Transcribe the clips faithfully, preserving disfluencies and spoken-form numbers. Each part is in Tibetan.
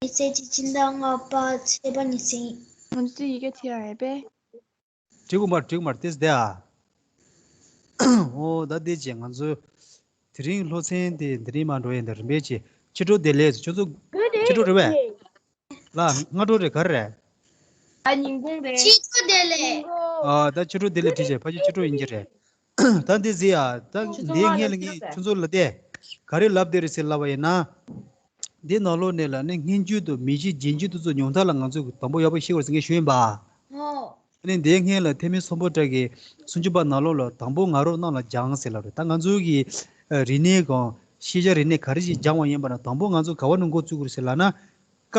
ཡིག་ཚད་ཀྱི་སྦྱིན་བདག་ལྔ་པ་ཚེས་པ་ཉི་ཚེ་ཡིན། ང་ཚོ་ཡི་གེ་ཐེ་ཡ་ཡོད་པས། འགྲིག་གི་མ་འགྲིག་གི་མ་ཏེས་དེ་ཨ། འོ་ད་དེ་ཅེ་ང་ཚོ་དེ་རིང་སློབ་ཚན་དེ་དེ་རིང་མ་འགྲོ་ཡིན་ད་རིམ་པས་ཅེ་ཕྱི་དྲོ་བདེ་ལེགས་ཁྱོད་ཚོ་ཕྱི་དྲོ་རེད་པས། ལ་སྔ་དྲོ་རེད་ག་རེ་རེད། ཨ་ཉིན་གུང་རེད། ཕྱི་དྲོ་བདེ་ལེགས། ཨ་ད་ཕྱི་དྲོ་བདེ་ལེགས་བྲིས་བྱས་ཕ་ཆེ་ཕྱི་དྲོ་ཡིན་གྱི་རེད། ད་འདི་ཟེར་ཡ་ད་འདིའི་སྔོན་ལ་ངས་ཁྱོད་ཚོ་ལ་བལྟས་ག་རེ་ལབ་བསྡད་རེད་ཟེར་ལབ་པ་ཡིན་ན། འདི་ནང་ལོགས་ནས་ལ་ནི་སྔོན་འཇུག་དང་མིང་གཞི་རྗེས་འཇུག་དེ་ཚོ་ཉུང་མཐའ་ལ་ང་ཚོས་དང་པོ་ཡག་པོ་ཤེས་དགོས་ཟེར་ངས་ཞུས་ཡིན་པ། ཨོ། ཨ་ནི་འདིའི་སྔོན་ལ་ཐེ་མི་སོམ་བྷོ་ཊ་གི་སུམ་ཅུ་པ་ནང་ལོགས་ལ་དང་པོ་ང་རོ་རྣམས་ལ་སྦྱང་ཟེར་ལབ་རེད། ད་ང་ཚོའི་གི་རིག་གནས་སྒང་ཤེས་བྱ་རིག་གནས་ག་རེ་ཞིག་སྦྱང་བ་ཡིན་པ་ན་དང་པོ་ང་ཚོ་ག་བ་ནས་འགོ་བཙུགས་དགོས་རེད་ཟེར་ལབ་ན། ཀ།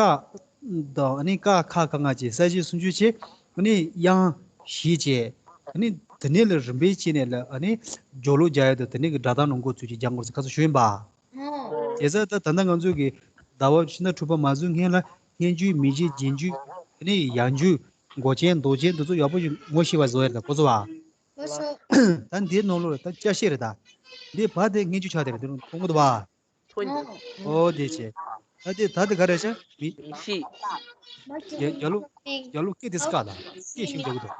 དང་ཨ་ནི་ཀ་ཁ་ག་ང་བཅས་ས་བཅད་སུམ་ཅུ་བྱས། ཨ་ནི་དབྱངས་བཞི་བྱས། ཨ་ནི་དེ་ནས་ལ་རིམ་པས་བྱས་ནས་ལ་ཨ་ནི་སྦྱོར་ཀློག་རྒྱག་ཡ་དང་དེ་ནས་ཀྱི་སྒྲ་གདངས་ནང་འགོ་ཚུགས་ཀྱི་སྦྱང་དགོས་ཟེར་ཁ་སང་ཞུས་ཡིན་པ། ཨོ། བྱས་ཙང་ད་ད་ལྟ་ང་ཚོ་གི་ཟླ་བ་ཕྱི་ཟླ་དྲུག་པ་མ་ཚུགས་སྔོན་ལ་སྔོན་འཇུག་མིང་གཞི་རྗེས་འཇུག་ཨ་ནི་ཡང་འཇུག་མགོ་ཅན་འདོགས་ཅན་འདི་ཚོ་ཡག་པོ་ཞིག་ངོ་ཤེས་པ་བཟོ་ཡ་ལ་གོ་སོང་བ། ཨོ་སོ། ད་འདིའི་ནང་ལོགས་ལ་ད་བསྐྱར་བཤད་རེད་ད། འདི་བ་དེ་སྔོན་འཇུག་ཆགས་དེ་རེད་འདི་རུ་མཐོང་གི་འདུག་བ། ཐོན་འདུག་ཨོ་དེ་བྱས། ད་དེ་ད་དེ་ག་རེ་བྱ། མི། མི་ཤེས། རྒྱ་རྒྱ་ལོ་རྒྱ་ལོ་སྐད་དེ་སྐད་ད། སྐད་ཤིང་རྒྱག་གི་འདུག་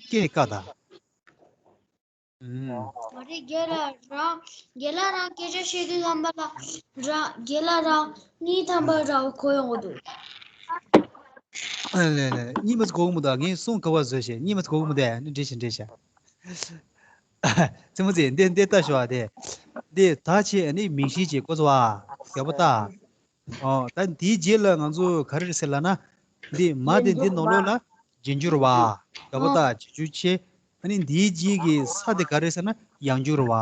སྐད་སྐད་ད། ཨུམ། མ་རེད་རྒན་ལགས་རང་རྒན་ལགས་རང་སྐད་ཆ་བཤད་དུས་ཙམ་པ་ལ་རང་རྒན་ལགས་རང་གཉིས་ཐམ་པ་རང་གོ་ཡོང་གི་འདུག་ཨ་ལེ་ལེ་གཉིས་མ་གོ་གི་མི་འདུག་ངས་གསུང་ག་བ་བཟོས་བྱས་གཉིས་མ་གོ་གི་མི་འདུག་ཨ་ནི་འདྲེ་ཞིག་འདྲེ་ཞིག་རྩེད་མོ་རྩེ་འདི་འདི་ལྟ་ཞོག་ཨ་དེ། འདི་ད་ཆེ་ཨ་ནི་མིང་གཞི་ཅེས་གོ་སོང་བ། ཡག་པོ་ལྟ། ཨོ་ད་འདིའི་རྗེས་ལ་ང་ཚོ་ག་རེ་རེད་ཟེར་ལབ་ན། འདི་མ་དེ་འདི་ནང་ལོགས་ལ་རྗེས་འཇུག་རེད་བ། ཡག་པོ་ལྟ་རྗེས་འཇུག་ཆེ། ཨ་ནི་འདིའི་རྗེས་ཀྱི་ས་དེ་ག་རེ་ཟེར་ན་ཡང་འཇུག་རེད་བ།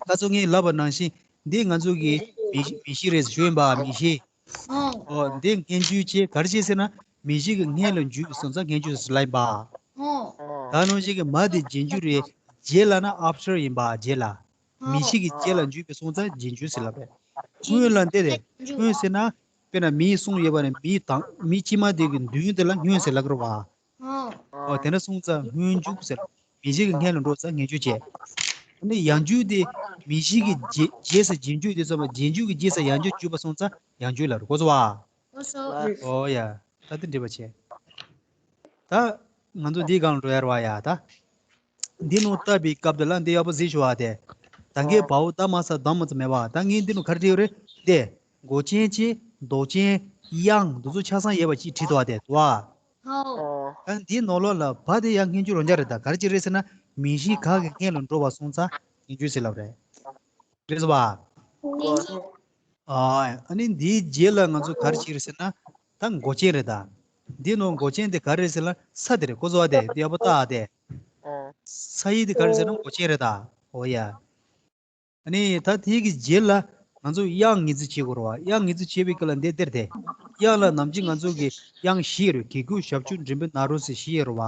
ད་ཚོ་ངས་ལབ་པ་ནང་བཞིན་འདི་ང་ཚོ་གི་མིང་མིང་གཞི་རེད་ཞུ་ཡིན་པ་མིང་གཞི། ཨོ། འདི་སྔོན་འཇུག་ཅེས་ག་རེ་བྱས་ཟེར་ན་མིང་གཞི་གི་སྔོན་ལ་འཇུག་སོང་ཙང་སྔོན་འཇུག་ཟེར་ལབ་ཡིན་པ། ད་ནང་བཞིན་གྱི་མ་དེ་རྗེས་འཇུག་རེད། རྗེས་ལ་ན་after ཡིན་པ་རྗེས་ལ། མིང་གཞི་གི་རྗེས་ལ་འཇུག་པའི་སོང་ཙང་རྗེས་འཇུག་ཟེར་ལབ་རེད། སྔོན་ལ་འདི་རེད། སྔོན་ཟེར་ན། དཔེར་ན་མིང་གསུམ་ཡོད་པ་ནས་མིང་དང་མིང་ཕྱི་མ་དེ་གི་མདུན་དེ་ལ་སྔོན་ཟེར་ལབ་ཀྱི་རེད་བ། ཨོ་དེ་འདྲ་སོང་ཙང་སྔོན་འཇུག་ཟེར། མིང་གཞི་གི་སྔོན་ལ་འགྲོ་ཙང་སྔོན་འཇུག་བྱས། ཨ་ནི་ཡང་འཇུག་དེ་མིང་གཞི་གི་རྗེས་རྗེས་སུ་རྗེས་འཇུག་དེ་ཚོ་རྗེས་འཇུག་གི་རྗེས་སུ་ཡང་འཇུག་འཇུག་པ་སོང་ཙང་ཡང་འཇུག་ལ་རུ་གོ་སོང་བ། ཨོ་ཡ། ད་དེ་འགྲིག་པ་བྱས། ད་ང་ཚོ་འདིའི་སྒང་འགྲོ་ཡར་བ་ཡ་ད། འདི་ནང་བལྟ་བའི་སྐབས་དེ་ལ་འདི་ཡག་པོ་གཟིགས་ཤོག་ཨ་དེ། ད་གའི་བའོ་ད་མ་ས་དམ་མ་ཚ་མེད་བ་ད་ངས་འདི་ནང་ག་རེ་བྲིས་ཡོད་རེད་དེ། མགོ་ཅན་གྱི་མདོག་ཅན་དབྱངས་འདི་ཚོ་ཆ་ཚང་ཡོད་པ་ཅིག་བྲིས་འདུག་ཨ་དེ་དུ་བ། ད་འདིའི་ནང་ལོགས་ལ་བ་དེ་ཡང་སྔོན་འཇུག་རང་འཇགས་རེད་ད་ག་རེ་ཅིག་རེད་ཟེར་ན་མིང་གཞི་ག་གི་སྔོན་ལ་འགྲོ་བ་སོང་ཙང་སྔོན་འཇུག་ཟེར་ལབ་རེད། རེད་སོ་བ། ཨ་ནི་འདིའི་རྗེས་ལ་ང་ཚོ་ག་རེ་བྱེད་རེད་ཟེར་ན། ད་མགོ་ཅན་རེད་ད། འདི་ནང་མགོ་ཅན་དེ་ག་རེ་རེད་ཟེར་ན་ས་དེ་རེད་ཀོ་ཟོ་བ་དེ་འདི་ཡག་པོ་ལྟ་ཨ་དེ། ས་ཡིག་དེ་ག་རེ་ཟེར་ན་མགོ་ཅན་རེད་ད། འོ་ཡ། ཨ་ནི་ད་དེ་གི་རྗེས་ལ་ང་ཚོ་དབྱངས་ངེས་འཛིན་བྱེད་དགོས་རེད་བ། དབྱངས་ངེས་འཛིན་བྱེད་པའི་སྐབས་ལ་འདི་འདིར་དེ། དབྱངས་ལ་ནམ་རྒྱུན་ང་ཚོ་གི་དབྱངས་བཞི་རེད་གི་གུ་ཞབས་ཀྱུ་མགྲིན་པ་ན་རོ་ཟེར་བཞི་ཡོད་རེད་བ།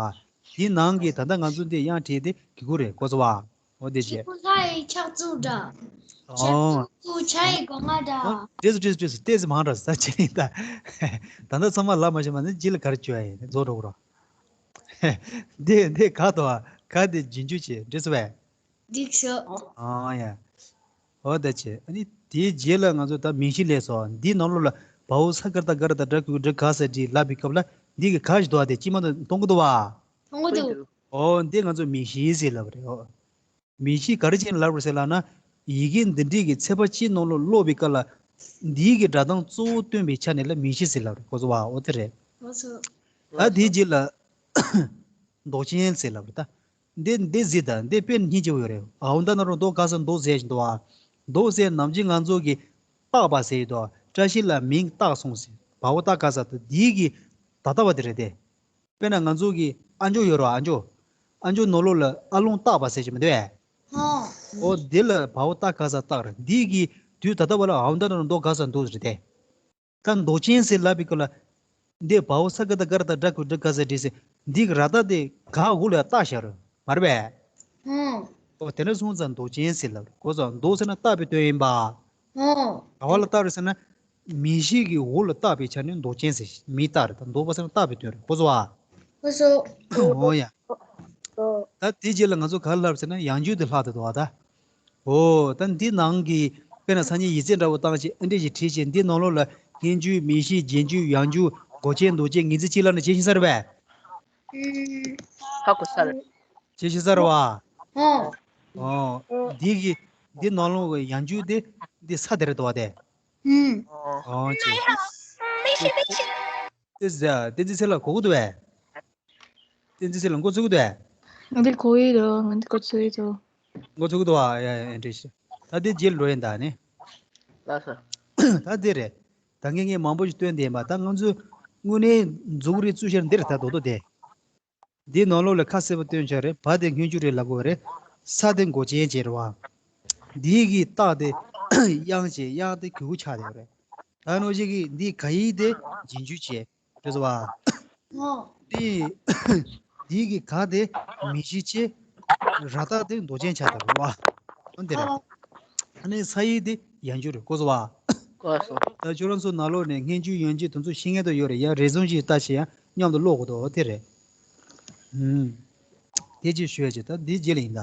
དེའི་ནང་གི་ད་ལྟ་ང་ཚོ་འདི་དབྱངས་བྲིས་དེ་གི་གུ་རེད་ཀོ་ཟོ་བ། འོ་དེ་བྱས། ཁྱེད་ཀུན་ལྷ་ཡི་ཕྱག་མཛུབ་འདྲ། ཕྱག་ཨོ། མཛུབ་ཀུན་བྱ་ཡི་སྒོ་ང་འདྲ། འགྲིག་སོང་འགྲིག་སོང་འགྲིག་སོང་ལྟས་ཟིན་མང་འདྲ་ཟ་བྱེད་ཡིན་ད། ད་ལྟ་ཚང་མ་ལབ་མ་ཤེས་མ་ནི་རྗེས་ལ་ག་རེ་བྱོས་ཡ་ཡིན་རྫོགས་འགྲོ་གི་རོ། འདི་འདི་ག་དོ་ག་དེ་རྗེས་འཇུག་བྱེད་འགྲིག་སོང་བས། འགྲིག་སོང་། ཨ་ཡ། འོ་ད་བྱས་ཨ་ནི་དེའི་རྗེས་ལ་ང་ཚོ་ད་མིང་གཞི་ལས་སོ་འདིའི་ནང་ལོགས་ལ་བའོ་ས་ཀར་ད་གར་ད་དྲ་གུ་དྲ་ག་ས་འདྲི་ལབ་པའི་སྐབས་ལ་འདི་གི་ག་ཞིག་འདུག་ཨ་དེ་ཅི་མ་གཏོགས་མཐོང་གི་འདུག་བ། མཐོང་གི་འདུག་འོ་འདི་ང་ཚོ་མིང་གཞི་ཟེར་ལབ་རེད་འོ། མིང་གཞི་ག་རེ་བྱས་ནས་ལབ་རེད་ཟེར་ལབ་ན། ཡི་གེ་འདི་འདྲའི་གི་ཚེག་བར་གཅིག་ནང་ལོགས་ཀློག་པའི་སྐབས་ལ། འདིའི་གི་སྒྲ་གདངས་གཙོ་བོ་སྟོན་པའི་ཆ་ནས་ལ་མིང་གཞི་ཟེར་ལབ་རེད་ཀོ་ཟོ་བ་འོ་དེ་རེད། ལགས་སོ། ད་དེའི་རྗེས་ལ། མདོག་ཅན་ཟེར་ལབ་རེད་ད། འདི་འདི་གཟིགས་དང་འདི་དཔེ་སྙིང་རྗེ་པོ་ཡོད་རེད་ཨའོ་ད་ན་རོ་མདོག་ག་ས་མདོག་ཟེར་བཞིན་འདུག་ཨ། མདོག་ཟེར་ནམ་རྒྱུན་ང་ཚོ་གི་བཏགས་པ་ཟེར་ཡོད་དོ་བཀྲ་ཤིས་ལ་མིང་བཏགས་སོང་ཟེར་བའོ་ད་ག་ས་ད་འདིའི་གི་ད་ལྟ་བ་དེ་རེད་དེ། དཔེར་ན་ང་ཚོ་གི་ཨ་མཆོག་ཡོད་རོ་ཨ་མཆོག་ཨ་མཆོག་ནང་ལོགས་ལ་ཨ་ལོང་བཏགས་པ་ཟེར་གྱི་མི་འདུག་ཨེ། ཧོ། འོ་འདི་ལ་བའོ་ད་ག་ས་བཏགས་རེད་འདི་གི་དུས་ད་ལྟ་བ་ལ་ཨའོ་ད་ན་རོ་མདོག་ག་ས་འདུག་རེད་དེ། ད་མདོག་ཅན་ཟེར་ལབ་པའི་སྐབས་ལ། འདི་བའོ་ས་ཀ་ད་ག་ར་ད་དྲ་གུ་དྲ་ག་ས་འདྲི་ཟེར་འདི་གི་ར་ད་དེ་ག་འོག་ལ་བཏགས་བཞག་རེད་མ་རེད་པས། ཧོ། འོ་དེ་འདྲ་སོང་ཙང་མདོག་ཅན་ཟེར་ལབ་རེད་གོ་སོང་མདོག་ཟེར་ན་བཏགས་པའི་དོན་ཡིན་པ། ཧོ། ག་བ་ལ་བཏགས་རེད་ཟེར་ན། མིང་གཞི་གི་འོག་ལ་བཏགས་པའི་ཆ་ནས་མདོག་ཅན་ཟེར་མིང་བཏགས་རེད་ད་མདོག་པ་ཟེར་ན་བཏགས་པའི་དོན་རེད་གོ་སོང་ཨ། ཨོ་སོ། འོ་ཡ། ད་དེ་རྗེས་ལ་ང་ཚོ་ག་རེ་ལབ་ཟེར་ན་ཡང་འཇུག་དེ་ལྷག་ཏུ་འདུག་བ་ད། འོ་ད་འདི་ནང་གི་ དཔེར་ན་སང་ཉིན་ཡིག་ཚད་འདྲ་བོ་བཏང་བྱས་ཨ་འདྲས་ཞིག་བྲིས་བྱས་འདི་ནང་ལོགས་ལ་སྔོན་འཇུག་མིང་གཞི་རྗེས་འཇུག་ཡང་འཇུག་མགོ་ཅན་འདོགས་ཅན་ངེས་འཛིན་ཅི་ལབ་ན་བྱེད་ཤེས་ས་རེད་པས། ཧ་གོ་ས་རེད། བྱེད་ཤེས་ས་རེད་བ། ཨོ། འདི་གི་འདི་ནང་ལོགས་ཀྱི་ཡང་འཇུག་དེ་འདི་ས་དེ་རེད་དོ་བ་དེ། ཨོ་ཅེ། དེ་ཟ་དེ་ཚེ་ལ་གོ་གི་འདུག་བས། བསྟན་འཛིན་ཚེ་ལ་མགོ་ཚོས་ཀྱི་འདུག་ཨ། ང་འདི་གོ་ཡི་འདུག་ང་འདི་མགོ་ཚོས་ཀྱི་འདུག་མགོ་ཚོས་ཀྱི་འདུག་ཨ། ཡ་ཡ་ཡ་འདྲེ་ཤི། ད་འདི་རྗེས་འགྲོ་ཡིན་ད་ནི། ལགས་སོ། ད་འདི་རེད། ད་ངས་ངས་མང་པོ་ཞིག་སྟོན་བསྡད་ཡིན་པ་ད་ང་ཚོས་དངོས་གནས་མཛུབ་རིས་བཙུགས་ཤར་འདི་རེད་ད་རྡོག་རྡོག་དེ། འདིའི་ནང་ལོགས་ལ་ཁ་གསལ་པོ་སྟོན་ཆོག་རེད་བ་དེ་སྔོན་འཇུག་རེད་ལབ་དགོས་རེད། ས་དེ་མགོ་ཅན་བྱས་རེད་བ། འདིའི་གི་རྟགས་དེ་དབྱངས་བྱས་དབྱངས་དེ་གུ་གུ་ཆགས་བསྡད་ཡོད་རེད། ད་ནོ་ཞིག་གི་འདིའི་ག་ཡིག་དེ་རྗེས་འཇུག་བྱས། རེད་བ། ཨོ། དེ། འདི་གི་ག་དེ་མིང་གཞི་བྱས། ར་རྟགས་དེ་འདོགས་ཅན་ཆགས་དང་རེད་བ། འོ་འདི་རེད། ཨོ། ཨ་ནི་ས་ཡིག་དེ་ཡང་འཇུག་རེད་གོ་སོང་བ། གོ་སོང་། ད་ཁྱོད་རང་ཚོ་ནང་ལོགས་ནས་སྔོན་འཇུག་ཡང་འཇུག་དེ་ཚོ་ཤེས་ངེས་དུ་ཡོད་རེད་ཡང་རེ་ཟུང་ཞིག་ལྟ་བྱས་ཡང་མཉམ་དུ་ཀློག་དགོས་དོ་དེ་རེད། ཧུམ། དེ་ཅིག་ཞུ་ཡ་ཅིག་ད་འདི་རྗེས་ལ་ཡིན་ད།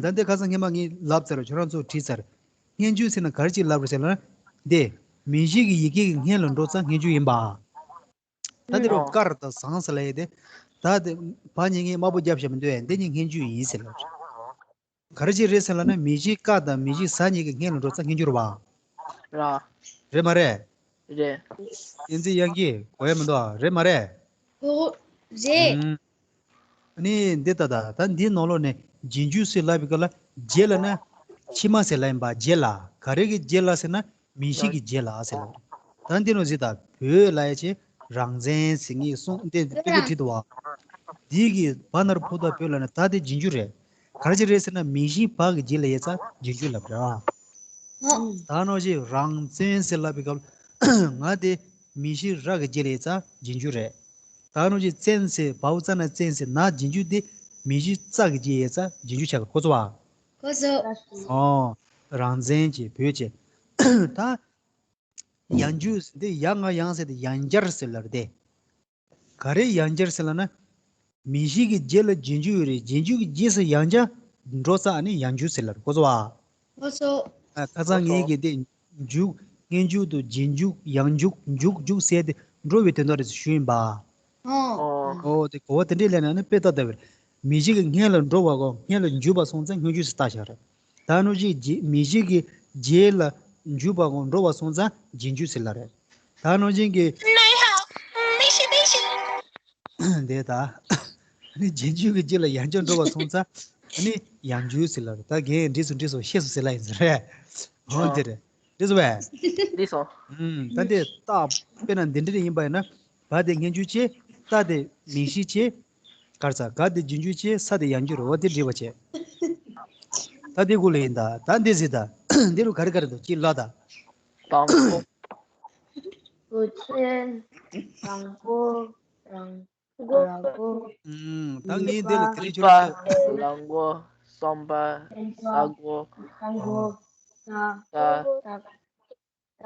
ད་འདི་ཁ་སང་སྔས་མ་ངས་ལབ་ཚར་ཁྱོད་རང་ཚོ་བྲིས་ཚར། སྔོན་འཇུག་ཟེར་ན་ག་རེ་ཅིག་ལབ་རེད་ཟེར་ན། འདི། མིང་གཞི་གི་ཡི་གེ་གི་སྔོན་ལ་འགྲོ་ཙང་སྔོན་འཇུག་ཡིན་པ། ད་འདི་རུ་ཀར་དང་ཟངས་ཟེར་ལབ་ཡས་དེ། ད་དེ་བ་གཉིས་ངས་དམར་པོ་རྒྱབ་བཞག་མི་འདུག་ཡ་འདི་གཉིས་སྔོན་འཇུག་ཡིན་ཟེར་ལབ། ག་རེ་ཅིག་རེད་ཟེར་ལབ་ན་མིང་གཞི་ཀ་དང་མིང་གཞི་ཟ་གཉིས་ཀྱི་སྔོན་ལ་འགྲོ་ཙང་སྔོན་འཇུག་རེད་བ། ར། རེད་མ་རེད། རེད། བསྟན་འཛིན་དབྱངས་སྐྱིད་གོ་ཡ་མི་འདུག་ཨ་རེད་མ་རེད། ཨོ། རེད། ཨུམ། ཨ་ནི་འདི་ལྟ་ད་ད་འདིའི་ནང་ལོགས་ནས་རྗེས་འཇུག་ཟེར་ལབ་པའི་སྐབས་ལ་རྗེས་ལ་ན་ཕྱི་མ་ཟེར་ལབ་ཡིན་པ་རྗེས་ལ་ག་རེ་གི་རྗེས་ལ་ཟེར་ན་མིང་གཞི་གི་རྗེས་ལ་ཟེར་ལབ། ད་འདི་ནང་ཟེར་ད་བོད་ལ་ཡ་ཆེ་རང་བཙན་ཟེར་ངེས་གསུང་འདི་དཔེ་ཆ་བྲིས་འདུག་བ། འདི་གི་བ་ན་རོ་ཕོ་ད་བོད་ལ་ན་ད་དེ་རྗེས་འཇུག་རེད། ག་རེ་ཅིག་རེད་ཟེར་ན་མིང་གཞི་བ་གི་རྗེས་ལ་ཡོད་ཙང་རྗེས་འཇུག་ལབ་ར། ད་ནོ་ཞིག་རང་བཙན་ཟེར་ལབ་པའི་སྐབས་ང་དེ་མིང་གཞི་ར་གི་རྗེས་ལ་ཡོད་ཙང་རྗེས་འཇུག་རེད། ད་ནོ་ཞིག་བཙན་ཟེར་བའོ་ཙ་ན་བཙན་ཟེར་ན་རྗེས་འཇུག་དེ་མིང་གཞི་ཙ་གི་རྗེས་ཡོད་ཙང་རྗེས་འཇུག་ཆགས་གི་གོ་ཚོ་བ། གོ་ཚོ། ཨོ། རང་བཙན་གྱི་བོད་ཀྱི། ད། ཡང་འཇུག་འདི་ཡ་ང་ཡང་ཟེར་ཏེ་ཡང་བསྐྱར་ཟེར་ལབ་རེད་དེ། ག་རེ་ཡང་བསྐྱར་ཟེར་ལབ་ན། མིང་གཞི་གི་རྗེས་ལ་རྗེས་འཇུག་ཡོད་རེད་རྗེས་འཇུག་གི་རྗེས་སུ་ཡང་བསྐྱར་འགྲོ་ས་ཨ་ནི་ཡང་འཇུག་ཟེར་ལབ་རེད་གོ་སོང་བ། གོ་སོང་། ཨ་ཁ་སང་ངེད་ཀྱིས་དེ་འཇུག་སྔོན་འཇུག་ཏུ་རྗེས་འཇུག་ཡང་འཇུག་འཇུག་འཇུག་ཟེར་ཏེ་འགྲོ་བའི་དོན་དག་རེད་ཞུས་ཡིན་པ། ཨོ། ཨོ་དེ་གོ་བ་དེ་འདྲས་ལས་ན་ནི་དཔེ་ལྟ་ལྟ་བུ་རེད། མིང་གཞི་གི་སྔོན་ལ་འགྲོ་བ་གོ་སྔོན་ལ་འཇུག་པ་སོང་ཙང་སྔོན་འཇུག་ཟེར་བཏགས་བཞག་རེད། ད་ནང་བཞིན་རྗེས་མིང་གཞི་གི་རྗེས་ལ་འཇུག་པ་གོ་འགྲོ་བ་སོང་ཙང་རྗེས་འཇུག་ཟེར་ལབ་རེད། ད་ནང་བཞིན་གྱི་དེ་ད་ནི་རྗེས་འཇུག་གི་རྗེས་ལ་ཡང་བསྐྱར་འགྲོ་བ་སོང་ཙང་ནི་ཡང་འཇུག་ཟེར་ལབ་རེད། ད་རྒན་འདྲིས་སོ་འདྲིས་སོ་ཤེས་སོ་ཟེར་ལབ་ཡིན་ཟེར་རེད། འོ་དེ་རེད། འདི་སོ་བས། འདི་སོ། ཨུམ། ད་འདི་རྟགས་དཔེར་ན་འདི་འདྲ་ཡིན་པ་ཡིན་ན། བ་དེ་སྔོན་འཇུག་བྱེད། ཏ་དེ་མིང་གཞི་བྱེད། གར་ས་ག་དེ་རྗེས་འཇུག་བྱེད། ས་དེ་ཡང་འཇུག་རེད་བ་དེ་འདྲི་བ་བྱེད། ད་འདི་གུ་ལ་ཡིན་ད། ད་འདི་ཟེར་ད། འདི་རུ་ག་རེ་ག་རེ་འདུག་ཅི་ལ་ད། དང་པོ། དགོས་ཆེན། དང་པོ། རང་། རང་མགོ། ཨུམ། ད་ངས་འདི་ལ་ག་རེ་གཉིས་པ། ཆོད་རང་མགོ། གསུམ་པ། ས་མགོ། ས་མགོ། ད། ད། ད།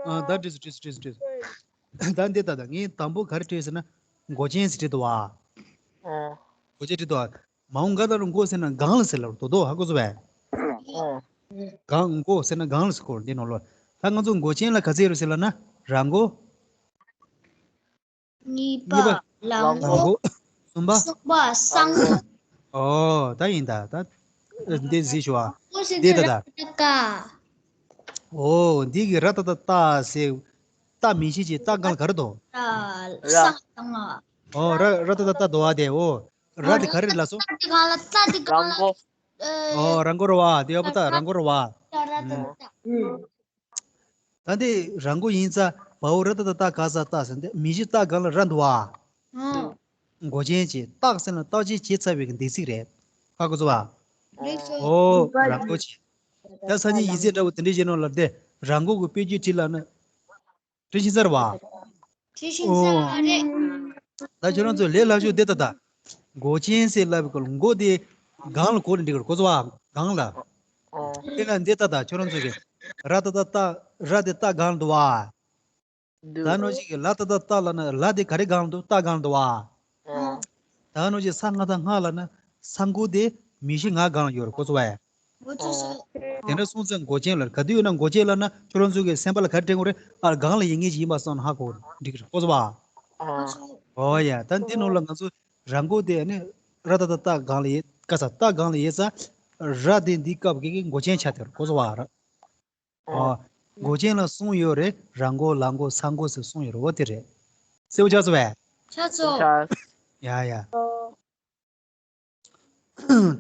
ཨ། ད་འགྲིག་སོང་འགྲིག་སོང་འགྲིག་སོང་འགྲིག་སོང་། ད་འདི་ད་ད་ངས་དང་པོ་ག་རེ་བྲིས་ཟེར་ན། མགོ་ཅན་ཟེར་བྲིས་འདུག་བ། ཨོ། མགོ་ཅན་བྲིས་འདུག་བ། མ་འོངས་ག་ད་རུ་མགོ་ཟེར་ན་གང་ལ་ཟེར་ལབ་དོ་དོ་ཧ་གོ་སོང་བས། ཨོ། གང་མགོ་ཟེར་ན་གང་ལ་ཟེར་གོ་འདི་ནོར་ལོ། ད་ང་ཚོ་མགོ་ཅན་ལ་ག་ཚད་ཡོད་རེད་ཟེར་ལབ་ན། ར་མགོ། གཉིས་པ། གཉིས་པ། ལ་མགོ། མགོ། གསུམ་པ། གསུམ་པ། ས་མགོ། ཨོ། ད་ཡིན་ད་ད། འདི་གཟིགས་ཞུ་ཨ། མགོ་ཟེར་འདི་ད་ད། ར་ཏ་ཏ་ཀ། ཨོ། འདི་གི་ར་ཏ་ཏ་ཏ་ཟེར། ཏ་མིང་གཞི་ཅིག་ཏ་གང་ལ་ག་རེ་འདུག་ར། ས་དང་ལ། ཨོ། ར་ར་ཏ་ཏ་ཏ་འདུག་ཨ་དེ་ཨོ། ར་དེ་ག་རེ་ལ་སོ། ཏ་དེ་གང་ལ་ཏ་དེ་གང་ལ། ར་མགོ། ཨོ། ར་མགོ་ར་བ་དེ་ཡོད་པ་ཏ་ར་མགོ་ར་བ། ཏ་ར་ཏ་ཏ། ད་འདི་ར་མགོ་ཡིན་ཙང་བའོ་ར་ཏ་ཏ་ཏ་ག་ས་ཏ་ཟེར་འདི་མིང་གཞི་ཏ་གང་ལ་ར་འདུག་བ། ཨང་། མགོ་ཅན་གྱི་རྟགས་ཟེར་ན་རྟགས་ཅན་བྱས་ཚར་བའི་གི་འདས་ཚིག་རེད། ཧ་གོ་སོང་བ། ལེགས་སོ། ཨོ་ར་མགོ་ཅན། ད་སང་ཉིན་ཡིག་ཚད་འདྲ་བོ་དེ་འདྲ་བྱས་ནོ་ལབ་དེ་ར་མགོ་གི་དཔེ་བརྗོད་བྲིས་ལབ་ན། བྲིས་ཤེས་ས་རེད་བ། བྲིས་ཤེས་ས་མ་རེད། ད་ཁྱོད་རང་ཚོ་ལས་སླ་ཤོས་འདི་ལྟ་ད། མགོ་ཅན་ཟེར་ལབ་པའི་སྐོར་མགོ་དེ་སྒང་ལ་གོ་ནས་འགྲིག་གི་རེད་གོ་སོང་བ་སྒང་ལ། ཨོ། དེ་ལ་འདི་ལྟ་ད་ཁྱོད་རང་ཚོ་གི་ར་ཏ་ཏ་ཏ་ར་དེ་ཏ་སྒང་ལ་འདུག་བ། འདུག་ད་ནོ་ཅིག་གི་ལ་ཏ་ཏ་ཏ་ལབ་ན་ལ་དེ་ག་རེ་སྒང་ལ་འདུག་ཏ་སྒང་ལ་འདུག་བ། ཨོ། ད་ནོ་ཅིག་ས་ང་ད་ང་ལབ་ན་ས་མགོ་དེ་ མིང་གཞི་ང་གང་ལ་ཡོད་རེད་གོ་སོང་བས། འོ་ཚོ་སོ། དེ་འདྲ་སོང་ཙང་མགོ་ཅན་ལ་ག་དུས་ཡོད་ན་མགོ་ཅན་ལ་ན་ཁྱོད་རང་ཚོ་གི་སེམས་པ་ལ་ག་རེ་དྲན་དགོས་རེད། ཨ་གང་ལ་ཡིན་ངེས་ཅིག་ཡིན་པ་སོང་ན་ཧ་གོ་འགྲིག་རེད་གོ་སོང་བ། འོ་ཡ་ད་འདི་ནང་ལ་ང་ཚོ་ར་མགོ་དེ་ནི་ར་ད་ད་ད་གང་ལ་ཡོད་ག་ས་ད་གང་ལ་ཡོད་ས་ར་དེ་འདི་སྐབས་ཀྱི་མགོ་ཅན་ཆ་དེ་རེད་གོ་སོང་བ་ར། ཨོ། མགོ་ཅན་ལ་གསུམ་ཡོད་རེད། ར་མགོ་ལ་མགོ་ས་མགོ་ཟེར་གསུམ་ཡོད་རེད་འོ་དེ་རེད། གསལ་པོ་ཆགས་སོང་བས། ཆགས་སོང་། ཡ་ཡ།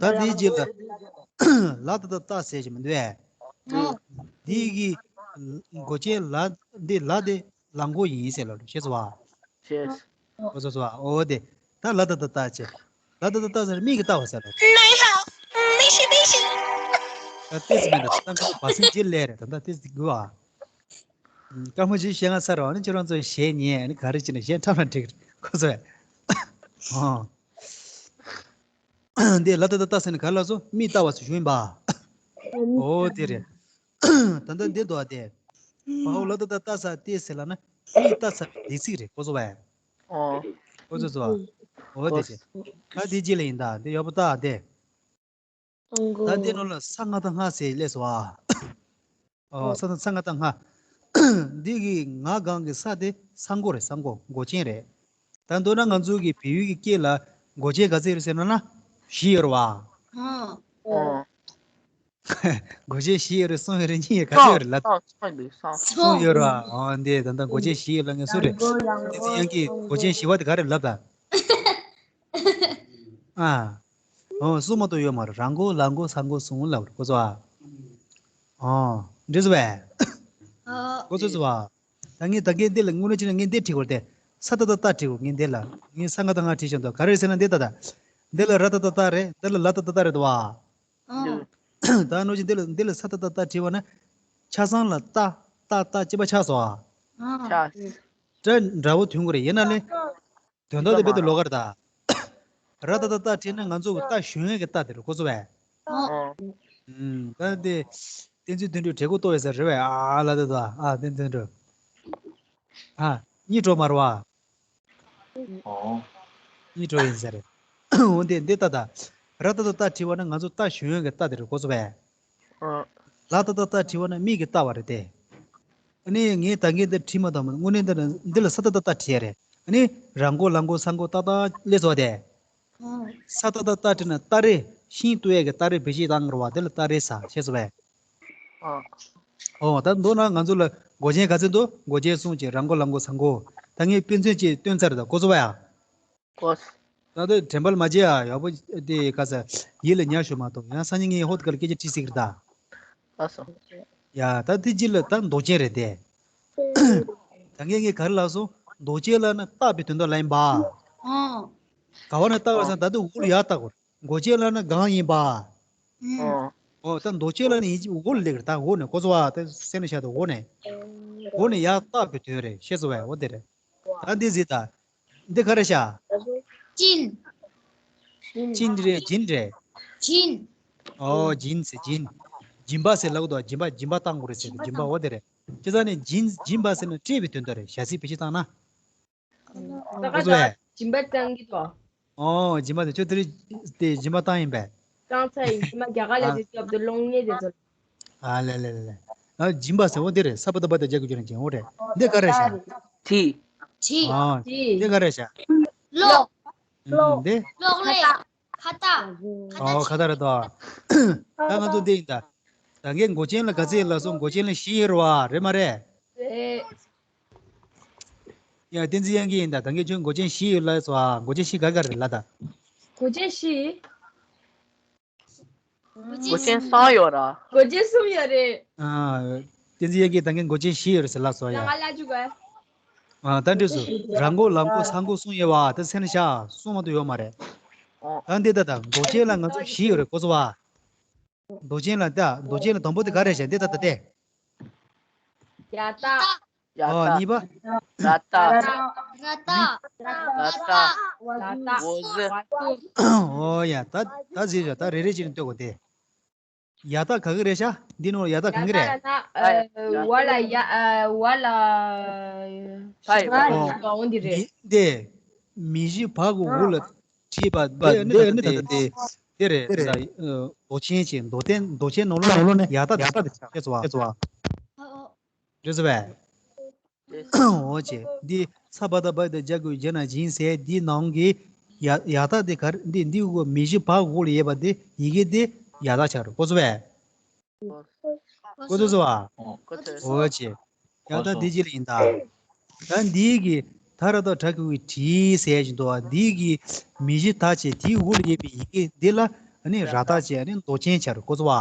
ད་དེའི་རྗེས་ལ་ལ་ད་ད་ད་ཟེར་གྱི་མི་འདུག་ཨེ། འདི་གི་མགོ་ཅན་ལ་འདི་ལ་དེ་ལ་མགོ་ཡིན་ཟེར་ལ་ཤེས་སོང་བ། ཤེས། ཨོ་སོ་སོ་ཨོ་དེ། ད་ལ་ད་ད་ལྟ་ཅེ། ལ་ད་ད་ལྟ་ཟེར་མིག་གི་ལྟ་བ་ཟེར་ལ། ད་ཏིས་མེད་ད་ད་ག་བ་སིན་ཅི་ལེ་རེད་ད་ད་ཏིས་དགུ་བ། སྐར་མ་བཞི་བཤད་ང་ས་ར་བ་ནི་ཁྱོད་རང་ཚོ་གཞས་ཉན་ནི་ག་རེ་བྱས་ནས་གཞས་འཁྲབ་ན་འགྲིག་ཁོ་ཚོས། ཨོ། འདི་ལ་ད་ད་ལྟ་ཟེར་ནི་ག་ལ་སོ་མིག་ལྟ་བ་ཚོ་ཞུ་ཡིན་པ། ཨོ་དེ་རེད། ད་ལྟ་འདི་འདུག་སྟེ། བའོ་ལ་ད་ད་ལྟ་ས་ཏེ་ཟེར་ལ་ན་མིག་ལྟ་ས་དེ་ཚིག་རེད་གོ་སོ་བས། ཨོ། གོ་སོ་སོ། ཨོ་དེ་ཅེ། ད་དེ་ཅི་ལ་ཡིན་ད་དེ་ཡོད་པ་ད་དེ། ད་དེ་ནོ་ལ་ས་ང་ད་ང་ཟེར་ལས་སོ་ཨ། ཨོ་ས་ད་ས་ང་ད་ང་། འདི་གི་ང་གང་གི་ས་དེ་ས་མགོ་རེད་ས་མགོ་མགོ་ཅན་རེད། ད་མདོར་ན་ང་ཚོ་གི་བལ་ཡུལ་གྱི་སྐད་ལ་མགོ་ཅན་ག་ཚད་རེད་ཟེར་ན་ན་བཞི་ཡོད་རེད་བ། ཨོ། མགོ་ཅན་བཞི་ཡོད་རེད་གསུམ་ཡོད་རེད་གཉིས་ཡོད་ག་ཚད་ཡོད་རེད་ལབ། གསུམ་ཡོད་རེད་བ། ཨོ་འདི་ད་ལྟ་མགོ་ཅན་བཞི་ཡོད་ལབ་ངེས་སུ་རེད། འདི་ཚེ་ཡང་གི་མགོ་ཅན་བཞི་བ་དེ་ག་རེ་ལབ་ད། ཨ། ཨོ་གསུམ་མ་གཏོགས་ཡོད་མ་རེད་ར་མགོ་ལ་མགོ་ས་མགོ་གསུམ་ལབ་རེད་གོ་ཚོ་ཨ། ཨོ། འདྲི་སོ་བས། གོ་ཚོ་ཚོ་བ། ད་ངས་ད་ངས་འདི་ལ་དངོས་གནས་བྱས་ན་ངས་འདི་བྲིས་དགོས་ཏེ། ས་ད་ད་ད་བྲིས་དགོས་ངས་འདི་ལ། ངས་ས་ང་ད་ང་བྲིས་བཞག་འདུག་ག་རེ་ཟེར་ན་འདི་ད་ད། འདི་ལ་ར་ད་ད་ད་རེད་འདི་ལ་ལ་ད་ད་ད་རེད་དོ་བ། ད་ནོ་ཅི་འདི་ལ་འདི་ལ་ས་ད་ད་ད་བྲིས་པ་ན། ཆ་ཚང་ལ་ད་ད་ད་ཅི་པ་ཆགས་སོ་ཨ། ཆགས། སྒྲ་འདྲ་བོ་ཐོན་དགོས་རེད་ཡིན་ན་ལེ། དོན་དག་དེ་རྦད་དེ་ལོགས་ཀར་ད། ར་ད་ད་ད་བྲིས་ན་ང་ཚོ་གི་ད་ཞུ་ཡོན་གི་ད་དེ་རེད་གོ་ཚོ་བས། ཨོ། ད་དེ། བསྟན་འཛིན་དོན་གྲུབ་དྲེད་ཁོག་ལྟོ་ཡོད་ས་རེད་བས་ཨ་ལ་ད་ད་ཨ་བསྟན་འཛིན་དོན་གྲུབ། ཨ་གཉིས་འགྲོ་མ་རེད་བ། ཨོ། གཉིས་འགྲོ་ཡིན་ས་རེད། འོ་འདི་འདི་ད་ད། ར་ད་ད་ད་བྲིས་པ་ན་ང་ཚོ་ད་ཞུ་ཡོན་གི་ད་དེ་རེད་གོ་ཚོ་བས། ལ་ད་ད་ད་བྲིས་པ་ན་མིག་གི་ལྟ་བ་རེད་དེ། ཨ་ནི་ངས་ད་ངས་འདི་བྲིས་མ་དང་མ་དངོས་གནས་འདི་ལ་འདི་ལ་ས་ད་ད་ད་བྲིས་ཡ་རེད། ཨ་ནི་ར་མགོ་ལ་མགོ་ས་མགོ་ཏག་ཏག་སླེབས་སོང་དེ། ས་ད་ད་ད་བྲིས་ན་སྟ་རེ་ཤིང་ཏུ་ཡས་ཀྱི་སྟ་རེ་བེད་སྤྱད་བཏང་གི་རེད་བ་འདི་ལ་སྟ་རེ་ཟ་ཤེས་སོང་བས། ཨོ་ད་མདོར་ན་ང་ཚོ་ལ་མགོ་ཅན་ག་ཚོད་འདུག་མགོ་ཅན་གསུམ་གྱི་ར་མགོ་ལ་མགོ་ས་མགོ། ད་ངས་དཔེ་མཚོན་གཅིག་སྟོན་ཚར་ད་གོ་སོང་བས་ཨ། གོ། ད་ལྟ་དྲན་པ་ལ་མ་བརྗེད་ཨ་ཡག་པོ་དེ་ག་ས་ཡིད་ལ་ཉར་ཞུ་མ་གཏོགས་ཡང་སང་ཉིན་ངས་ཧོད་ག་ལ་སྐད་ཆ་དྲིས་སྲིད་ཀྱི་རེད་ད། ལགས་སོ། ཡ་ད་དེ་རྗེས་ལ་ད་མདོ་ཅན་རེད་དེ། ད་ངས་ངས་ག་རེ་ལབ་སོང་མདོ་ཅན་ལ་ན་རྟགས་པའི་དོན་དག་ལ་ཡིན་པ། ཨོ། ག་བ་ན་རྟགས་པ་སང་ད་དུ་འུ་ལ་ཡ་རྟགས་གོ་མགོ་ཅན་ལ་ན་གང་ཡིན་པ། ཨོ། ཨོ་ད་མདོ་ཅན་ལ་ནི་ཡིན་གཅིག་འུ་ལ་ལེགས་རེད་ད་འུ་ནས་གོ་ཚོ་བ་ད་སེམས་ནས་བཤད་དོ་འུ་ནས། འུ་ནས་ཡ་རྟགས་པའི་དོན་རེད་ཤེས་སོང་བས་འོ་དེ་རེད། ད་འདི་ཟིག་ད། འདི་ག་རེ་བྱ། ཅིན། ཅིན་རེད་ཇིན་རེད། ཅིན། ཨོ་ཇིན་ཟེར་ཇིན། སྦྱིན་པ་ཟེར་ལབ་དགོས་འདུག་སྦྱིན་པ་སྦྱིན་པ་བཏང་དགོས་རེད་ཟེར་སྦྱིན་པ་འོ་དེ་རེད། ཅི་ཙང་ནས་སྦྱིན་སྦྱིན་པ་ཟེར་ན་སྤྲད་པའི་དོན་དག་རེད་ཞལ་ཚིག་བེད་སྤྱོད་བཏང་ན། ད་ག་ད་སྦྱིན་པ་བཏང་གི་འདུག་ཨོ་སྦྱིན་པ་དེ་ཁྱོད་དེ་རིང་དེ་སྦྱིན་པ་བཏང་ཡིན་པས། བཏང་ཚར་ཡིན་སྦྱིན་པ་རྒྱ་གར་ལ་ཨ། དེ་སྐབས་དུ་སློང་ངེས་དེ་ཚོ། ཨ་ལེ་ལེ་ལེ་ལེ། ཨ་སྦྱིན་པ་ཟེར་འོ་དེ་རེད་ས་པ་ད་པ་ད་རྒྱ་གུ་ཅུ་རེ་ཅན་འོ་རེད། འདི་ག་རེ་བྱ། ཁྲི། ཁྲི། ཨ་ཁྲི། འདི་ག་རེ་བྱ། གློག་ཨུམ་འདི། གློག་ཀླད། ཁ་བཏགས། ཁ་ཨོ་བཏགས་ཁ་བཏགས་རེད་དོ། ད་ང་ཚོ་འདི་ཡིན་ད། ད་ངས་མགོ་ཅན་ལ་ག་ཚད་ལ་སོང་མགོ་ཅན་ལ་བཞི་ཡོད་རེད་བ་རེད་མ་རེད། རེད། ཡ་བསྟན་འཛིན་དབྱངས་སྐྱིད་ཡིན་ད་ད་ངས་ཁྱོད་མགོ་ཅན་བཞི་ཡོད་ལབ་སོང་ཨ་མགོ་ཅན་བཞི་ག་ག་རེད་ལབ་ད། མགོ་ཅན་བཞི། མགོ་ཅན་གསུམ་ཡོད་ར། མགོ་ཅན་གསུམ་ཡོད་རེད། ཨ། བསྟན་འཛིན་དབྱངས་སྐྱིད་ད་ངས་མགོ་ཅན་བཞི་ཡོད་རེད་ཟེར་ལབ་སོང་ཡ། ང་ལ་ཅུ་ག་ཨ་ད་འདྲི་སོ། ར་མགོ་ལ་མགོ་ས་མགོ་གསུམ་ཡོད་བ་ད་སེམས་ལ་ཤ་གསུམ་མ་གཏོགས་ཡོད་མ་རེད། ཨོ། ད་འདི་ད་ད་མགོ་ཅན་ལ་ང་ཚོ་བཞི་ཡོད་རེད་གོ་སོང་བ། མགོ་ཅན་ལ་ད་མགོ་ཅན་ལ་དང་པོ་དེ་ག་རེ་བྱ་འདི་ད་ད་ལྟ། ཡ་ཏ། ཡ་ཨོ་ཏ། གཉིས་པ། ར་ཏ། ར་ཏ། ར་ཏ། ཝ་ཟི། ཨོ་ཡ་ད་ད་ཟེར་བྱ་ད་རེ་རེ་བྱས་ནས་ལྟོས་གོ་དེ། ཡ་ཏ་ག་གི་རེད་ཤག་འདི་ནང་ཡ་ཏ་གང་གི་རེད། ཡ་ཏ་ལ་ན་ཝ་ལ་ཡ་ཝ་ལ་ད་ཡི་ཝ་ལ་ཡི་ག་འོང་འདི་རེད། འདི་མིང་གཞི་བ་གི་འུ་ལ་བྲིས་པ་འདི་ནི་ད་ལྟ་འདི། དེ་རེད། ད་མདོ་ཆེན་གྱི་མདོ་བསྟན། མདོ་ཆེན་ནང་ལོགས་ནས་ཡ་ད་དེ་ཆགས་སོང་བ། རེད་ཟེར་བས། འོ་ཅེ། འདི་ས་བ་ད་བ་ད་ཇ་གུ་ཇ་ན་སྦྱིན་ཟེར། འདི་ནང་གི་ཡ་ཡ་ད་དེ་ག་རེ། འདི་འདི་གུ་མིང་གཞི་བ་གུ་ལ་ཡོད་པ་དེ་ཡི་གེ་དེ་ཡ་ད་ཆགས་རེད། གོ་སོང་བས། གོ་སོང་བ། འོ་ཅེ། ཡ་ད་འདི་ཅི་ལ་ཡིན་ད། ད་འདི་གི་ད་ར་ད་དྲ་གི་གི་དྲི་ཟེར་བཞིན་འདུག་བ། འདི་གི་མིང་གཞི་ད་ཅེ་དེའི་གུ་ལ་ཡོད་པའི་ཡི་གེ་འདི་ལ་ཨ་ནི་ར་ད་ཅེ་ཨ་ནི་མདོ་ཆེན་ཆགས་རེད། གོ་སོང་བ།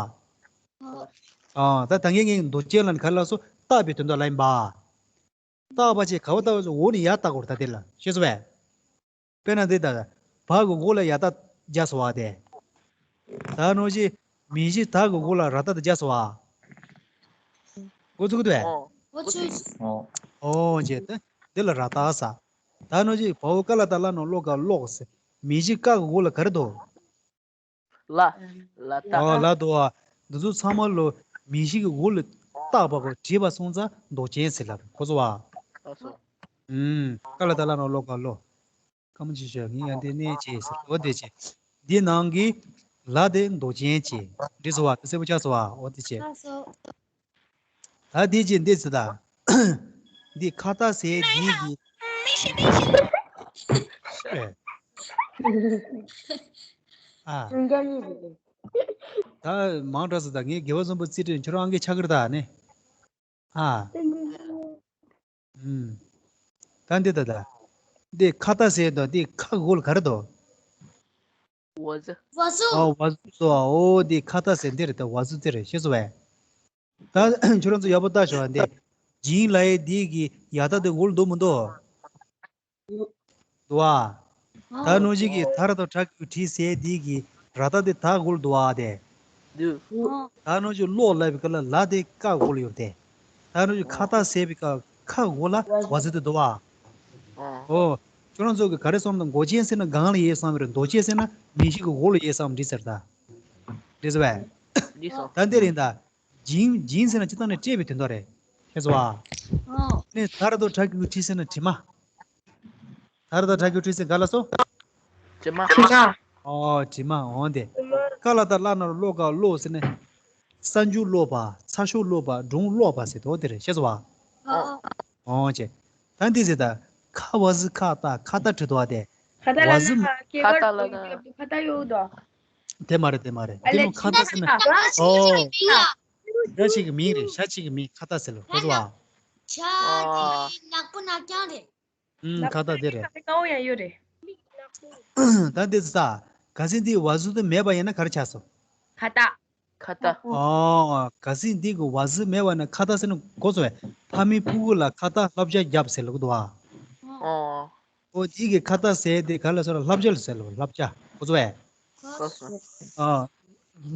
ཨ་ད་ད་ངས་ངས་མདོ་ཆེན་ལ་ག་རེ་ལབ་སོང་། བཏགས་པའི་དོན་དག་ལ་ཡིན་པ། བཏགས་པ་ཅེ་ག་བ་བཏགས་པ་ཅེ་འོ་ནི་ཡ་བཏགས་དགོས་རེད། ད་དེ་ལ་ཤེས་སོང་བས། དཔེར་ན་འདི་ལྟར་བ་གི་གུ་ལ་ཡ་ད་སྦྱར་སོང་བ་དེ། ད་ནོ་ཅི་མིང་གཞི་ད་གི་གུ་ལ་ར་ད་དེ་སྦྱར་སོང་བ། གོ་ཚུགས་འདུག་བས། ཨོ་ཅེ། ད་འདི་ལ་ར་ད་ས། ད་ནོ་ཅི་བའོ་ཀ་ལ་ད་ལ་ནོ་ལོ་ཀ་ལོག་ཟེར། མིང་གཞི་ཀ་གི་གུ་ལ་ག་རེ་འདུག་ལ། ལ་ད། ཨོ་ལ་དོ། འདི་ཚོ་ཚང་མ་ལོ་མིང་གཞི་གི་འོག་ལ་བཏགས་པ་གོ་བྲིས་པ་སོང་ཙང་མདོ་ཅན་ཟེར་ལབ། ཁོ་ཚོ་བ། ཨ་སོ། ཨུམ། ཀ་ལ་ད་ལ་ནོ་ལོ་ཀ་ལོ། ཀ་མ་ཅི་ཤོད་ངས་ཡང་དེ་ནས་ཅེས་ཟེར། འོ་དེ་ཅེ། འདི་ནང་གི་ལ་དེ་མདོ་ཅན་ཅེ། འདི་ཚོ་བ་དེ་གསལ་པོ་ཆགས་སོང་བ། འོ་དེ་ཅེ། ད་འདི་ཅི་འདི་ཟེར་ད། འདི་ཁ་ཏ་ཟེར་འདི་གི། ཨ། ད་མང་དྲགས་སོང་། ད་ངས་དགེ་བ་བཟང་པོ་རྩིས་སྤྲད། ཁྱོད་རང་ཨང་ཀི་ཆགས་ཀྱི་རེད་ད་ནི། ཨ། ཨུམ། ད་འདི་ད་ད། འདི་ཁ་ཏ་ཟེར་ད། འདི་ཁ་གོ་ལ་ག་རེ་འདུག་བ་ཟུ། བ་ཟུ། ཨོ་བ་ཟུ་སོ། ཨོ་འདི་ཁ་ཏ་ཟེར་འདི་རེད་ད། བ་ཟུ་འདི་རེད། ཤེས་སོང་བས། ད་ཁྱོད་རང་ཚོ་ཡག་པོ་ལྟ་ཞོག་འདི་སྦྱིན་ལབ་ཡས་འདི་གི་ཡ་ད་འདི་འོག་ལ་འདུག་མི་འདུག་འདུག་ཨ། ད་ནོ་ཅི་གི་ད་ར་ད་དྲ་གི་དྲི་ཟེར་འདི་གི་ར་ད་འདི་ད་འོག་ལ་འདུག་ཨ་དེ། འདུག་ད་ནོ་ཅི་ལོ་ལབ་པའི་སྐབས་ལ་ལ་དེ་ཀ་འོག་ལ་ཡོད་དེ། ད་ནོ་ཅི་ཁ་ཏ་ཟེར་བའི་སྐབས་ཁ་འོག་ལ་བ་ཟུ་དེ་འདུག་ཨ། ཨོ། ཁྱོད་རང་ཚོ་གི་ག་རེ་བསམ་ད། མདོ་ཅན་ཟེར་ན་སྒང་ལ་ཡོད་བསམ་རེད། མདོ་ཅན་ཟེར་ན་མིང་གཞི་གི་འོག་ལ་ཡོད་བསམ་འགྲིག་ཟེར་ད། འགྲིག་སོང་བས། འགྲིག་སོང་། ད་འདི་རེད་ད། སྦྱིན་སྦྱིན་ཟེར་ན་སྤྱིར་བཏང་ནས་སྤྲད་པའི་དོན་དག་རེད། ཤེས་སོང་བ། ཨོ། ནས་ད་ར་ད་དྲ་གི་དྲི་ཟེར་ན་དྲི་མ། ད་ར་ད་དྲ་གི་དྲི་ཟེར་ག་ལ་སོ། དྲི་མ། དྲི་མ། ཨོ་དྲི་མ། འོ་དེ། ཀ་ལ་ད་ལ་ན་རོ་ཀློ་ག་ཀློ་ཟེར་ནས། ས་འཇུ་ཀློག་པ། ཚ་ཤོག་ཀློག་པ། སྒྲུང་ཀློག་པ་ཟེར་དོ་དེ་རེད། ཤེས་སོང་བ། ཨོ། ཨོ་ཅེ། ད་འདི་ཟེར་ད། ཁ་བ་ཟུ་ཁ་ཏ། ཁ་ཏ་བྲིས་འདུག་བ་དེ། ཁ་ཏ་ལ་བ་ཟུ། ན་ཁ་ཏ་ལ་ན། ཁ་ཏ་ཡོད་དོ། དེ་མ་རེད། དེ་མ་རེད། ཨ་དེ་ལས་མོ་ཁ་ཏ་ཟེར་ན། ཨོ། ཤ་ཅིག་གི་མིང་རེད། ཤ་ཅིག་གི་མིང་ཁ་ཏ་ཟེར་ལ་གོ་སོང་བ། ཤ་དེ་ནག་པོ་ནག་རྐྱང་རེད། ཨུམ། ཁ་ཏ་དེ་རེད། ཁ་ཏ་ཡང་ཡོད་རེད། ད་འདི་ཟེར་ད། གལ་སྲིད་འདི་བ་ཟུ་དེ་མེད་པ་ཡིན་ན་ག་རེ་ཆགས་སོང་། ཁ་ཏ། ཁ་ཏ། ཨོ། གལ་སྲིད་འདི་གི་བ་ཟུ་མེད་པ་ན་ཁ་ཏ་ཟེར་ན་གོ་སོང་བས། ཕ་མའི་ཕྲུ་གུ་ལ་ཁ་ཏ་བསླབ་བྱ་བརྒྱབ་ཟེར་ལབ་ཀྱི་འདུག་བ། ཨོ། ཨོ་འདི་གི་ཁ་ཏ་ཟེར་དེ་ག་ལ་སོ་ལ་བསླབ་བྱ་ལ་ཟེར་ལབ། བསླབ་བྱ་གོ་སོང་བས། གོ་སོང་། ཨ།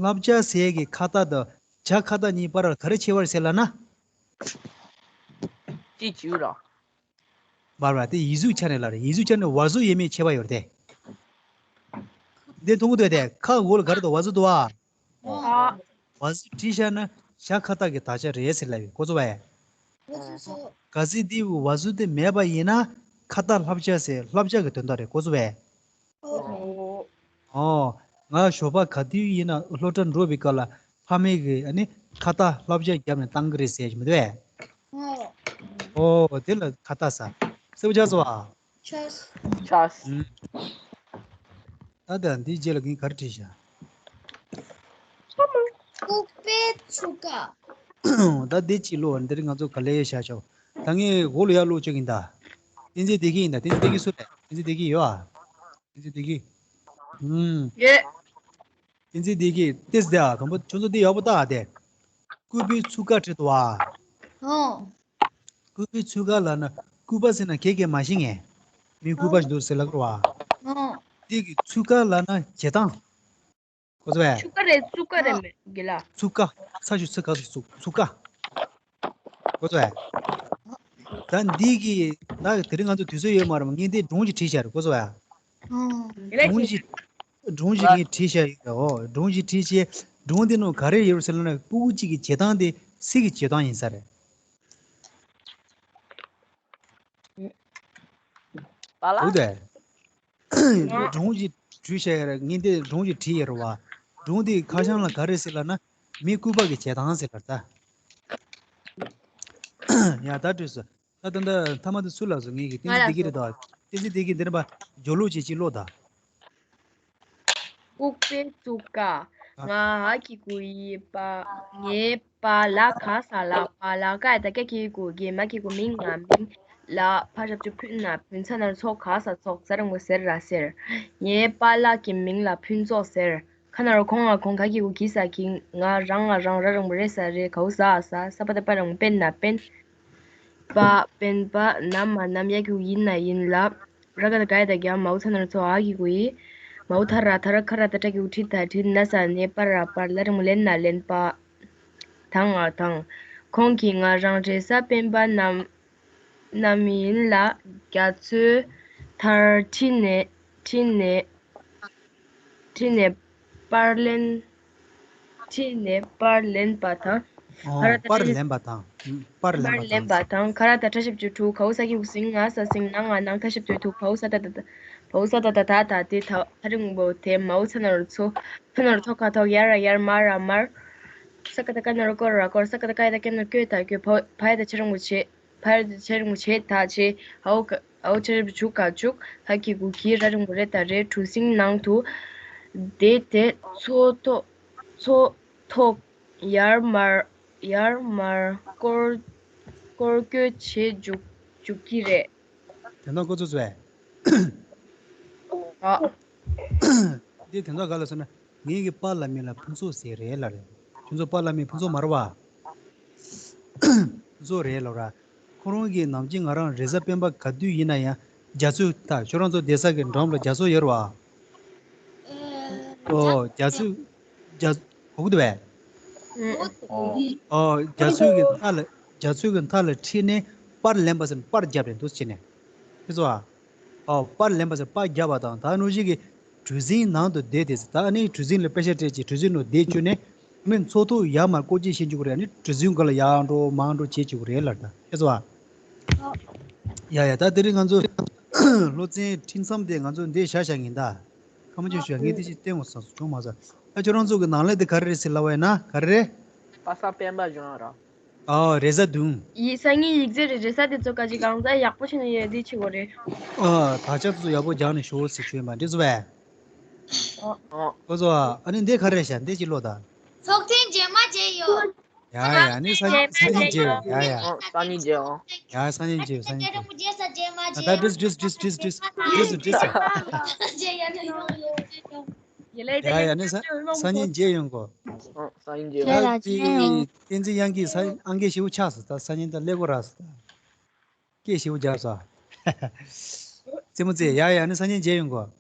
བསླབ་བྱ་ཟེར་གི་ཁ་ཏ་དང་བྱ་ཁ་ཏ་གཉིས་བར་ལ་ག་རེ་ཁྱད་པར་ཟེར་ལབ་ན། ཅི་བྱུས་ར། བར་བ་དེ་ཡིག་གཟུགས་ཆ་ནས་ལ་རེད། ཡིག་གཟུགས་ཆ་ནས་བ་ཟུ་ཡོད་མེད་ཁྱད་པར་ཡོད་རེད་དེ། འདི་མཐོང་གི་འདུག་དེ། ཁ་འོག་ལ་ག་རེ་འདུག་བ་ཟུ་འདུག་བ། ཨ། བ་ཟུ་བྲིས་བཞག་ན་ཤ་ཁ་ཏ་གི་དག་ཆ་རེད་ཟེར་ལབ་ཡོད། གོ་སོང་བས། གལ་སྲིད་འདི་བ་ཟུ་དེ་མེད་པ་ཡིན་ན་ཁ་ཏ་བསླབ་བྱ་ཟེར་བསླབ་བྱ་གི་དོན་དག་རེད། གོ་སོང་བས། ཨོ། ཨོ། ང་ཞོགས་པ་ག་དུས་ཡིན་ན་སློབ་གྲྭ་འགྲོ་བའི་སྐབས་ལ་ཕ་མས་གི་ཨ་ནི་ཁ་ཏ་བསླབ་བྱ་བརྒྱབ་ནས་བཏང་གི་རེད་ཟེར་གྱི་མི་འདུག་ཨེ། ཨོ། ཨོ་དེ་ལ་ཁ་ཏ་ཟེར། གསལ་པོ་ཆགས་སོང་ཨ། ཆགས། ཆགས། ཨུམ། ད་ལྟ་འདིའི་རྗེས་ལ་ངས་ག་རེ་བྲིས་ཤག་ལྐུགས་པའི་ཚུགས་ཀ། ད་འདི་གཅིག་ཀློག་འདིར་ང་ཚོ་ག་ལེ་བྱ་ཆོག་ད་ངས་འོག་ལ་ཡར་ཀློག་ཆོག་གི་ཡིན་ད། བསྟན་འཛིན་བདེ་སྐྱིད་ཡིན་ད། བསྟན་འཛིན་བདེ་སྐྱིད་སུ་རེད། བསྟན་འཛིན་བདེ་སྐྱིད་ཡོད་ཨ། བསྟན་འཛིན་བདེ་སྐྱིད། ཨུམ། ཡེ། བསྟན་འཛིན་བདེ་སྐྱིད་ཏེས་དེ་ཨ། དང་པོ་ཁྱོད་ཚོ་འདི་ཡག་པོ་ལྟ་ཨ་དེ། ལྐུགས་པའི་ཚུགས་ཀ་བྲིས་འདུག་ཨ། ཨོ། ལྐུགས་པའི་ཚུགས་ཀ་ལབ་ན་ལྐུགས་པ་ཟེར་ན་ཁྱེད་ཀྱིས་མ་ཤེས་ངས། མི་ལྐུགས་པ་ཞིག་འདུག་ཟེར་ལབ་རོ་ཨ། ཨོ། འདི་གི་ཚུགས་ཀ་ལབ་ན་བྱེད་སྟངས། གོ་སོང་བས། ཚུགས་ཀ་རེད། ཚུགས་ཀ་རེད་མེད་གི་ལ། ཚུགས་ཀ། ཚ་ཞབས་ཀྱུ་ཚུ་ག་སུ་ཚུགས། ཚུགས་ཀ། གོ་སོང་བས། ད་འདི་གི་ད་དེ་རིང་ང་ཚོ་དུས་ཚོད་ཡོད་མ་རེད་མ། ངས་འདི་སྒྲུང་ཞིག་བྲིས་བཞག་རེད། གོ་སོང་བས། ཨོ། སྒྲུང་ཞིག་སྒྲུང་ཞིག་ངས་བྲིས་བཞག་ཡོད། ཨོ། སྒྲུང་ཞིག་བྲིས་བྱས་སྒྲུང་འདི་ནང་ག་རེ་ཡོད་ཟེར་ལབ་ན་སྤུ་གུ་གཅིག་གི་བྱེད་སྟངས་དེ་སི་གི་བྱེད་སྟངས་ཡིན་ས་རེད། པཱ་ལགས། འོ་དེ། སྒྲུང་ཞིག་ བྲིས་བཞག་ཡོད་རེད། ངས་འདི་སྒྲུང་ཅིག་བྲིས་ཡོད་རེད་བ། སྒྲུང་འདི་ཁ་བྱང་ལ་ག་རེ་ཟེར་ལབ་ན། མི་སྐུད་པ་གི་བྱེད་སྟངས་ཟེར་ལབ་ད། ཡ་ད་བྲིས་སོང་། ད་ད་ད་མཐའ་མ་དེ་སུ་ལབ་སོང་། ངས་ཀྱི་བསྟན་འཛིན་བདེ་སྐྱིད་རེད་ད། བསྟན་འཛིན་བདེ་སྐྱིད་འདི་ནས་པ་སྦྱོར་ཀློག་བྱེད་ཅིག་ཀློག་ད། ལྐུགས་པའི་ཙུག་ཀ། ང་འ་གི་གུ་འི་པ། ངའི་པ་ལ་ག་ས་ལ། པ་ལ་ཀ་ཡ་བཏགས་ཀྱ་གི་གུ་གི། མ་གི་གུ་མི། ང་མིང་། ལ་ཕ་ཞབས་ཀྱུ་ཕུ་ན་ཕུན། ཚ་ན་རོ་ཚོ། ག་ས་ཚོགས། ཟ་འགྲེང་བུ་ཟེར་ར་ཟེར། ངའི་པཱ་ལགས་ཀྱི་མིང་ལ་ཕུན་ཚོགས་ཟེར། ཁ་ན་རོ་ཁོ་ང་འཁོང་། ག་གི་གུ་གི་ས་གི། ང་ར་ང་རང་། ར་འགྲེང་བུ་རེ་ས་རེད། གའུ་ཟ་ས། ས་པ་བཏགས་སྤ་ར་འགྲེང་བུ་སྤེ་ན་སྤེན། པ། སྤེན་པ། ན་མ་ནམ། ཡ་གི་གུ་ཡི་ན་ཡིན་ལ། ར་ག་བཏགས་ག་ཡ་བཏགས་རྒྱ། མའོ་ཚ་ན་རོ་ཚོ། འ་གི་གུ་འི། མའོ་ཐ་ར་ཐར། ཁ་ར་བཏགས་ཁྲ་གི་གུ་ཁྲི། ད་ཁྲི། ན་ས་ནས། པ་ར་པར། ལ་འགྲེང་བུ་ལེ་ན་ལེན་པ། ད་ང་དང་། ཁོང་གིས་ང་རང་རེ་ས་སྤེན་པ་ནམ་ནམ་ཡིན་ལ། རྒྱ་མཚོའི་མཐར་ཁྲིད་ནས་ཁྲིད་ནས་ཁྲིད་ནས་པར་ལེན། ཁྲིད་ནས་པར་ལེན་པ་དང་། ཨོ། ཁ་ར་བཏགས་པར་ཁྲ་ལེན་པ་དང་། ཨུམ། པར་ལེན་པར་ལེན་པ་པ་དང་། ཁ་ར་བཏགས་ཁྲ་ཞབས་ཀྱུ་ཁྲུ། གའུ་ས་གི་གུ་སིང་། ང་ས་སིང་། ན་ང་ནང་། ཐ་ཞབས་ཀྱུ་ཐུ། བའོ་ས་ཏ་ཏ་ཏ། བའོ་ས་ཏ་ཏ་ད་ད་དེ། ད་ད་འགྲེང་བུ་དེ། མའོ་ཚ་ན་རོ་ཚོ། ཚ་ན་རོ་ཚོ་ག་ཐོག་ཡ་ར་ཡར། མ་ར་མར། ས་ཀ་བཏགས་སྐ་ན་རོ་སྐོ་ར་སྐོར། ས་ཀ་བཏགས་སྐ་ཡ་བཏགས་སྐྱ་ན་རོ་སྐྱོ། ད་སྐྱོ། བ་བ་ཡ་བཏགས་བྱ་འགྲེང་བུ་བྱེད། བ་ཡ་བཏགས་བྱ་འགྲེང་བུ་བྱེད། ད་བྱེད། འའོ་ག་འའོ་ཆ་ཞབས་ཀྱུ་ག་བྱུག། ག་གི་གུ་གི། ར་འགྲེང་བུ་རེ། ད་རེད། གྲུ་གཟིངས་ནང་དུ་བསྡད་དེ་མཚོ་ཐོག་མཚོ་ཐོག་ཡར་མར་ཡར་མར་སྐོར་སྐོར་སྐྱོད་བྱེད་འཇུག་འཇུག་གི་རེད། དོན་དག་འགོ་ཚུགས་སོང་ངས། ཨ། འདི་དོན་དག་ག་ལ་སོང་ན། ངེད་ཀྱི་པཱ་ལགས་མིང་ལ་ཕུན་ཚོགས་ཟེར་རེད་ལབ་རེད། ཁྱོད་ཚོ་པཱ་ལགས་མིང་ཕུན་ཚོགས་མ་རེད་བ། ཕུན་ཚོགས་རེད་ལབ་ར། ཁོ་རང་གིས་ནམ་རྒྱུན་ང་རང་རེས་གཟའ་སྤེན་པ་ག་དུས་ཡིན་ན་ཡང་རྒྱ་མཚོའི་མཐའ། ཁྱོད་རང་ཚོ་བསྡད་ས་གི་འགྲམ་ལ་རྒྱ་མཚོ་ཡོད་རེད་བ། ཨོ། རྒྱ་མཚོའི་རྒྱ་གོ་གི་འདུག་བས། ཨོ། རྒྱ་མཚོའི་གི་མཐའ་ལ་རྒྱ་མཚོའི་གི་མཐའ་ལ་ཁྲིད་ནས་པར་ལེན་པ་ཟེར་ནས་པར་བརྒྱབ་རེད་འདུག་བྱས་ནས། ཁྱེད་ཚོ་ཨ། ཨོ། པར་ལེན་པ་ཟེར་པར་བརྒྱབ་པ་དང་། ད་ནུ་ཞིག་གི་གྲུ་གཟིངས་ནང་དུ་བསྡད་དེ། ད་ནི་གྲུ་གཟིངས་ལ་པེ་ཤ་སྤྲད་ཅིག། གྲུ་གཟིངས་ནང་བསྡད་བཅུག་ནས་མི་མཚོ་ཐོག་ཡར་མར་སྐོར་སྐྱོད་བྱེད་བཅུག་གི་རེད། ནི་གྲུ་གཟིངས་སྒང་ལ་ཡར་འགྲོ་མར་འགྲོ་བྱེད་བཅུག་གི་རེད་ལབ་ད། ཁྱེད་ཚོ་ཨ། ཡ་ཡ། ད་དེ་རིང་ང་ཚོ་སློབ་ཚན་ཁྲིམས་སམ་དེ་ང་ཚོ་འདི་བཞག་བཞག་ཡིན་ད། ཁ་མ་ཆེ་ཞུ་ཡ། ངས་དེ་ཅིག་བསྟན་དགོས་བསམ་སོང་། བྱུང་མ་སོང་། ད་ཁྱོད་རང་ཚོ་གི་ནང་ལས་དེ་ག་རེ་རེད་ཟེར་ལབ་པ་ཡིན་ན་ག་རེ་རེད། པ་ས་སྤེན་པ་བྱུང་ར། ཨོ། རེས་གཟའ་བདུན། ཡིན་ས་ངའི་ཡིག་ཚད་རེད། རེས་གཟའ་དེ་ཚོ་ག་ཅིག་གང་ཟག་ཡག་པོ་བྱས་ནས་ཡོད་དེ་བྱེད་དགོས་རེད། ཨ། དག་ཆ་དེ་ཚོ་ཡག་པོ་རྒྱག་ནས་ཤོག་ཟེར་ཞུས་ཡིན་པ། འགྲིག་སོང་བས། ཨོ། ཨོ་ཚོ་ཨ། ཨ་ནི་འདི་ག་རེ་རེད་ཤག། འདི་ཅིག་ཀློག་ད། ཚོགས་ཐེངས་རྗེས་མ་མཇལ་ཡོང་། ཡ་ཡ། ཨ་ནི་སང་སང་ཉིན་མཇལ་ཡོང་། ཡ་ཡ། ཨོ། སང་ཉིན་མཇལ་ཡོང་། ཡ། སང་ཉིན་མཇལ་ཡོང་། སང་ཉིན་མཇལ་ཡོང་། ད་འགྲིག་འགྲིག་འགྲིག་འགྲིག་འགྲིག་འགྲིག་འགྲིག་སོང་། འགྲིག་སོང་། འགྲིག་སོང་། ཡ་ཡ། ནི་སང་སང་ཉིན་མཇལ་ཡོང་གོ། ཨོ། སང་ཉིན་མཇལ་ཡོང་། ད་དེ་བསྟན་འཛིན་དབྱངས་སྐྱིད་ས་ཨང་ཀི་ཞེ་པོ་ཆགས་སོང་། ད་སང་ཉིན་ད་སླེབས་དགོས་རག་སོང་། ད་སྐད་ཞེ་པོ་རྒྱག་སོང་། རྩེད་མོ་རྩེ། ཡ་ཡ། ནི་སང་ཉིན་མཇལ་ཡོང་གོ།